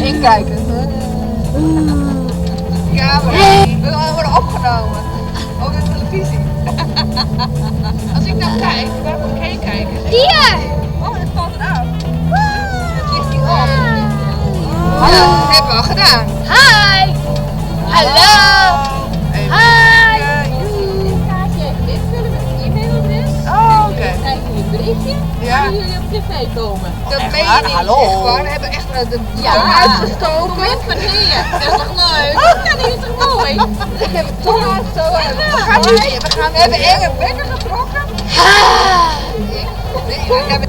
Inkijken. Camera. We worden opgenomen. Op de televisie. Als ik nou kijk, waar moet ik heen kijken? Hier! Oh, dat valt eraf. Het ligt hier op. Ja, dat hebben we al gedaan. Hi! Hallo! Even Hi! kijken. Dit kaartje even invullen met het e-mailadres. Oh, oké. Dan krijgen jullie een berichtje. Ja. En jullie op tv komen. Dat Echt meen je waar? niet. Hallo? Echt waar. We hebben echt de Ja. tong uitgestoken. Moment van heer. Dat is toch leuk? Ja, die is toch mooi? Ik heb de tong uitgestoken. We gaan nu weer. We, gaan, we hebben enge bekken getrokken. Nee, we hebben...